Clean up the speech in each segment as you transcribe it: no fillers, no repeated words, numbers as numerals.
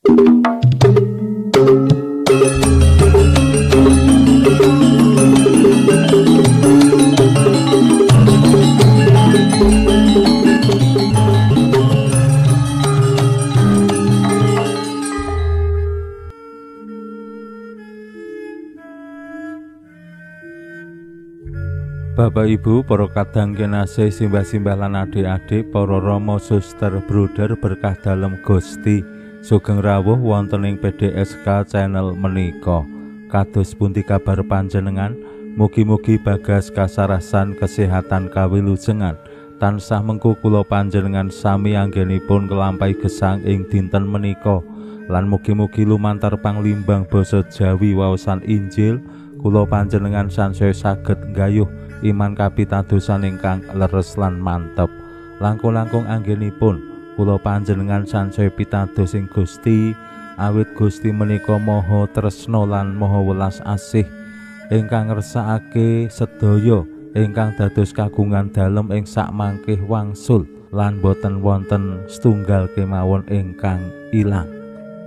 Bapak Ibu, para kadang kinasih, simbah-simbah lan adik-adik, para rama, suster, bruder berkah dalem Gusti, sugeng rawuh wonten ing PDSK channel menika. Kados pundi kabar panjenengan? Mugi-mugi bagas kasarasan kesehatan kawilujengan. Tansah mengku kula panjenengan sami anggenipun nglampahi gesang ing dinten menika. Lan mugi-mugi lumantar panglimbang basa Jawi waosan Injil kula panjenengan sansaya saged nggayuh iman kapitadosan ingkang leres lan mantep. Langkung-langkung anggenipun kula panjenengan sansaya pitados ing Gusti, awit Gusti menika maha tresna lan maha welas asih ingkang ngersakake sedaya ingkang dados kagungan dalem ing sakmangkih wangsul lan boten wonten setunggal kemawon ingkang ilang.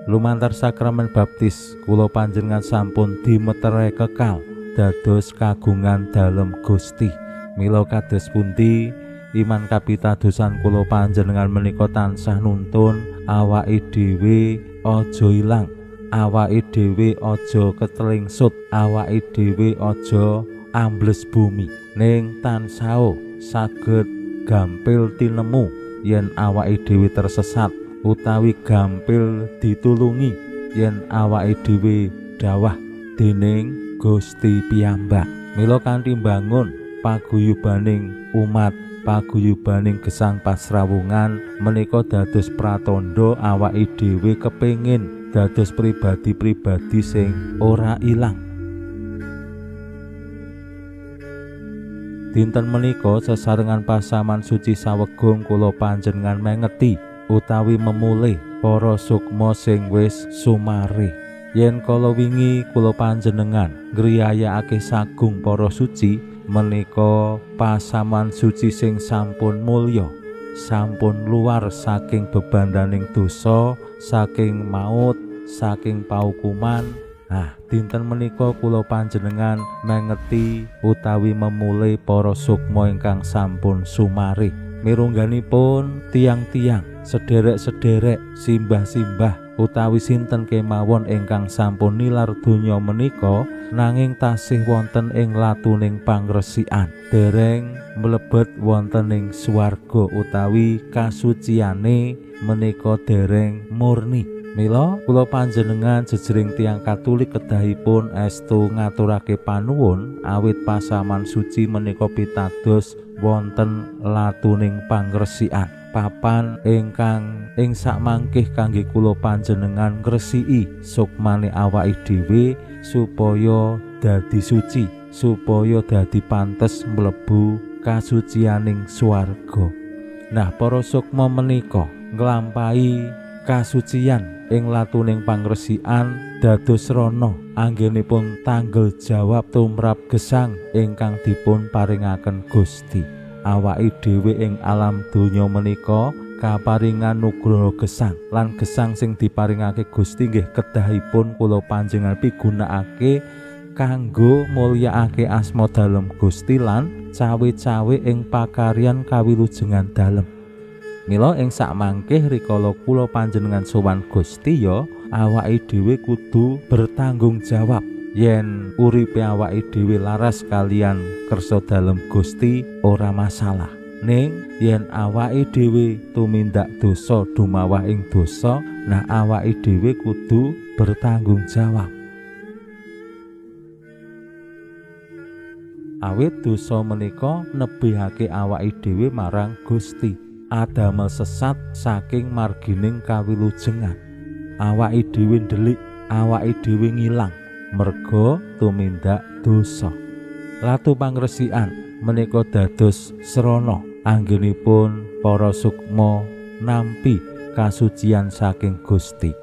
Lumantar sakramen baptis kula panjenengan sampun dimeterai kekal dados kagungan dalem Gusti. Mila kados pundi iman kapitadosan kula panjenengan menika tansah nuntun awake dhewe aja ilang, awake dhewe aja ketelingsut, awake dhewe aja ambles bumi, ning tansah saged gampil tinemu yen awake dhewe tersesat utawi gampil ditulungi yen awake dhewe dawah dening Gusti piyambak. Mila kanthi mbangun paguyubaning umat, paguyubaning gesang pasrawungan menika dados pratandha awake dhewe kepengin dados pribadi-pribadi sing ora ilang. Dinten menika sesarengan pasaman suci sawegung kula panjenengan mengeti utawi memulih para sukma sing wis sumare. Yen kala wingi kula panjenengan ngriyayakake sagung para suci menika pasaman suci sing sampun mulya, sampun luar saking bebandaning dosa, saking maut, saking paukuman. Nah, dinten menika kula panjenengan mengeti utawi memulih para sukma ingkang sampun sumare. Mirungganipun tiang-tiang, sederek-sederek, simbah-simbah utawi sinten kemawon ingkang sampun nilar donya menika nanging tasih wonten ing latuning pangresikan, dereng mlebet wonten ing swarga utawi kasuciane menika dereng murni. Mila kula panjenengan jejering tiyang Katolik kedahipun estu ngaturake panuwun awit pasaman suci menika pitados wonten latuning pangresikan, papan ingkang ing sakmangkih kangge kula panjenengan ngresiki sukmane awake dhewe supaya dadi suci, supaya dadi pantes mlebu kasucianing swarga. Nah, para sukma menika nglampahi kasucian ing latuning pangresikan dados srana anggenipun tanggel jawab tumrap gesang ingkang dipun paringaken Gusti. Awake dhewe ing alam donya menika kaparingan nugroho gesang, lan gesang sing diparingake Gusti nggih kedahipun kula panjenengan pigunakake kanggo mulyakake asma dalem Gusti lan cawe-cawe ing pakaryan kawilujengan dalem. Mila ing sakmangkih rikala kula panjenengan sowan Gusti ya awake dhewe kudu bertanggung jawab yen uripe awake dhewe laras kalian kersa dalem Gusti ora masalah. Ning yen awake dhewe tumindak dosa dumawah ing dosa, nah awake dhewe kudu bertanggung jawab. Awit dosa menika nebihake awake dhewe marang Gusti, adamel sesat saking margining kawilujengan. Awake dhewe ndelik, awake dhewe ngilang merga tumindak dosa. Latu pangresikan menika dados srana anggenipun para sukma nampi kasucian saking Gusti.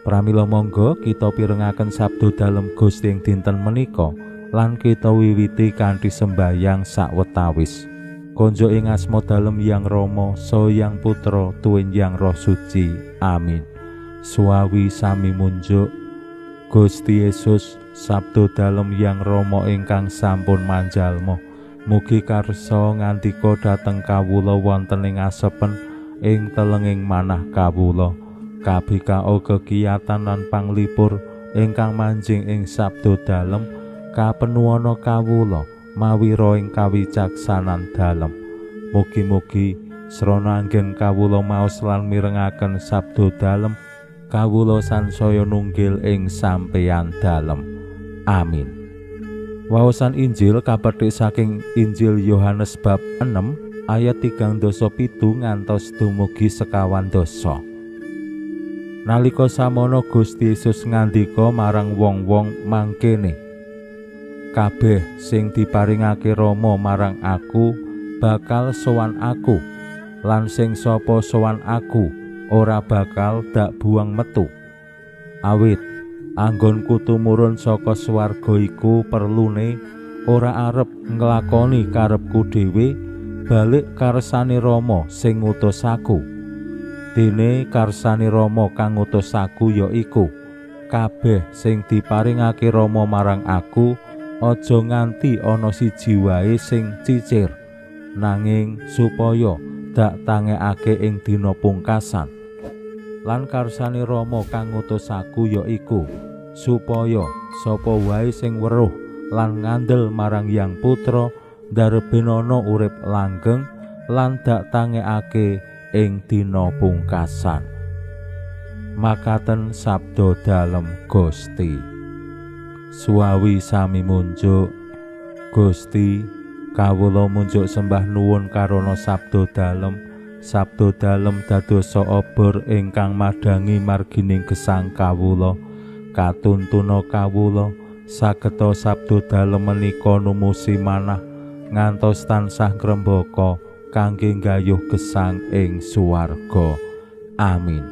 Pramila monggo kita pirengaken sabda dalem Gusti ing dinten menika lan kita wiwiti kanthi sembayang sawetawis. Konjo ing asma dalem Yang Rama, Saha Yang Putra, tuwin Yang Roh Suci. Amin. Suawi sami munjuk Gusti Yesus sabdo dalem Yang Rama ingkang sampun manjalma. Mugi karsa ngandika dhateng kawula wonten ing asepen ing telenging manah kawula. Kabikao kekiyatan lan panglipur ingkang manjing ing sabdo dalem kapenuwana kawula mawira ing kawicaksanan dalem. Mugi-mugi srana anggen kawula maos lan mirengaken sabdo dalem, kawula sansaya nunggil ing sampeyan dalem. Amin. Waosan Injil kapethik saking Injil Yohanes bab 6 ayat 37 ngantos dumugi 25. Nalika samono Gusti Yesus ngandika marang wong-wong mangkene, kabeh sing diparingake Rama marang aku bakal sowan aku, lan sing sapa sowan aku ora bakal dak buang metu. Awit anggonku tumurun saka swarga iku perlune ora arep nglakoni karepku dhewe, balik karsane Rama sing ngutus aku. Dene karsane Rama kang ngutus aku ya iku, kabeh sing diparingake Rama marang aku aja nganti ana siji wae sing cicir, nanging supaya dak tangekake ing dina pungkasan. Lan karsane Rama kang ngutus aku ya iku supaya sapa wae sing weruh lan ngandel marang Yang Putra ndarebenana urip langgeng lan dak tangekake ing dina pungkasan. Makaten sabda dalem Gusti. Suawi sami munjuk Gusti, kawula munjuk sembah nuwun karana sabda dalem. Sabda dalem dadosa obor ingkang madhangi margining gesang kawula. Katuntuna kawula sageta sabda dalem menika numusi manah ngantos tansah ngrembaka kangge nggayuh gesang ing swarga. Amin.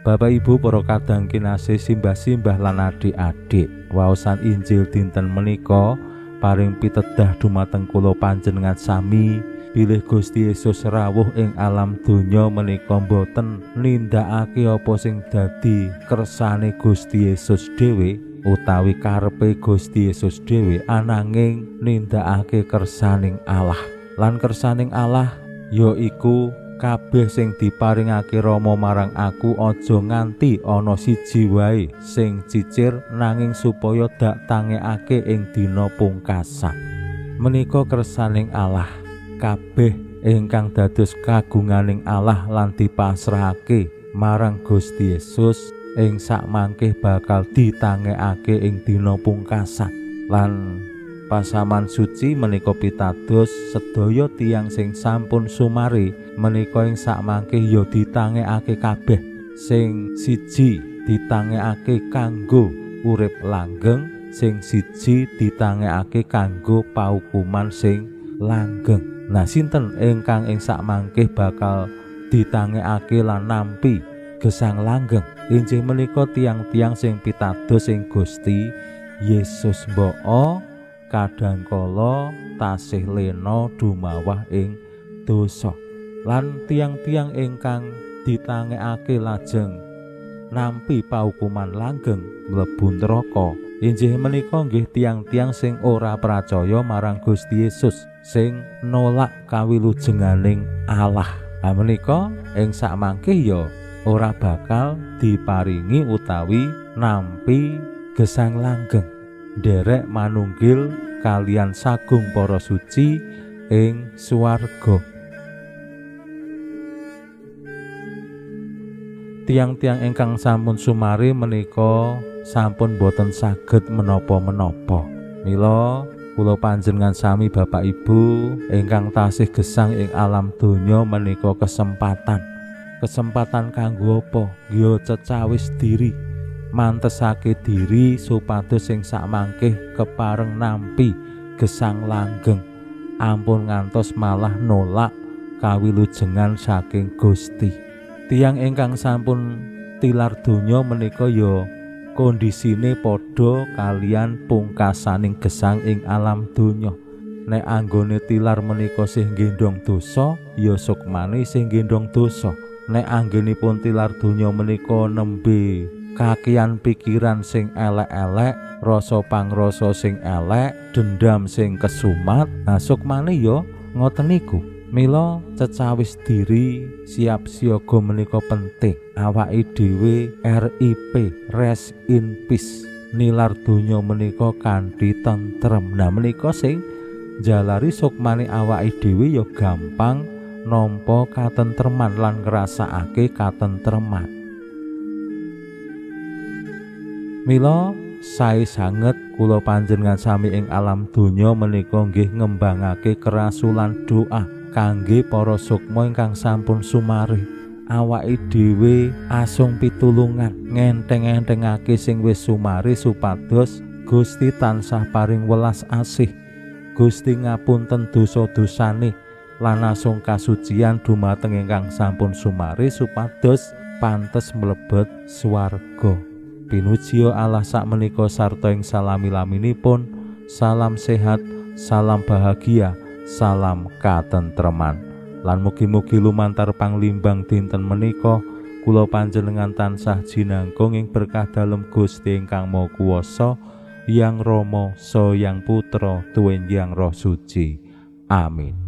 Bapak Ibu para kadang kinasih, simbah-simbah lan adik-adik, waosan Injil dinten menika paring pitedah dumateng kula panjenengan sami bilih Gusti Yesus rawuh ing alam donya menika boten nindakake apa sing dadi kersane Gusti Yesus dhewe utawi karepe Gusti Yesus dhewe, ananging nindakake kersaning Allah. Lan kersaning Allah yaiku kabeh sing diparingake Rama marang aku aja nganti ana siji wae sing cicir, nanging supaya dak tangekake ing dina pungkasan. Menika kersaning Allah. Kabeh ingkang dados kagunganing Allah lan dipasrahake marang Gusti Yesus ing sakmangke bakal ditangekake ing dina pungkasan. Lan pasaman suci menika pitados sedaya tiyang sing sampun sumare menika ing sakmangke ya ditangekake kabeh. Sing siji ditangekake kanggo urip langgeng, sing siji ditangekake kanggo paukuman sing langgeng. Nah, sinten ingkang ing sakmangke bakal ditangekake lan nampi gesang langgeng? Inggih menika tiyang-tiyang sing pitados ing Gusti Yesus. Mboko kadangkala tasih lena dumawah ing dosa. Lan tiang-tiang ingkang ditangekake lajeng nampi paukuman langgeng mlebu neraka, inggih menika nggih tiang-tiang sing ora pracaya marang Gusti Yesus, sing nolak kawilujenganing Allah. Ha menika ing sakmangke ya ora bakal diparingi utawi nampi gesang langgeng, nderek manunggil kalian sagung para suci ing swarga. Tiang-tiang ingkang sampun sumare menika sampun boten saged menapa-menapa. Mila kula panjenengan sami Bapak Ibu ingkang tasih gesang ing alam donya menika kesempatan. Kesempatan kanggo apa? Ya cecawis diri, mantesake diri supados sing sakmangke kepareng nampi gesang langgeng. Ampun ngantos malah nolak kawilujengan saking Gusti. Tiyang ingkang sampun tilar donya menika ya kondisine padha kalian pungkasaning gesang ing alam donya. Nek anggone tilar menika sih nggendhong dosa, ya sukmane sih nggendhong dosa. Nek anggenipun tilar donya menika nembe kakean pikiran sing elek-elek, rasa pangrasa sing elek, dendam sing kesumat, nah sukmane ya ngoten niku. Mila cecawis diri siap siaga menika penting. Awake dhewe RIP, rest in peace. Nilar donya menika kanthi tentrem. Nah menika sing njalari sukmane awake dhewe ya gampang nampa katentreman lan ngrasakake katentreman. Mila sae sanget kula panjenengan sami ing alam donya menika nggih ngembangake kerasulan doa kangge para sukma ingkang sampun sumare. Awake dhewe asung pitulungan ngenteng-entengake sing wis sumare supados Gusti tansah paring welas asih, Gusti ngapunten dosa-dosane lan asung kasucian dumateng ingkang sampun sumare supados pantes mlebet swarga. Pinuji Allah sakmenika sarta ing salami-laminipun. Salam sehat, salam bahagia, salam katentreman. Lan mugi-mugi lumantar panglimbang dinten menika kula panjenengan tansah jinangkung ing berkah dalem Gusti ingkang Maha Kuwasa, Yang Rama, Sang Yang Putra, Tuwin Yang Roh Suci. Amin.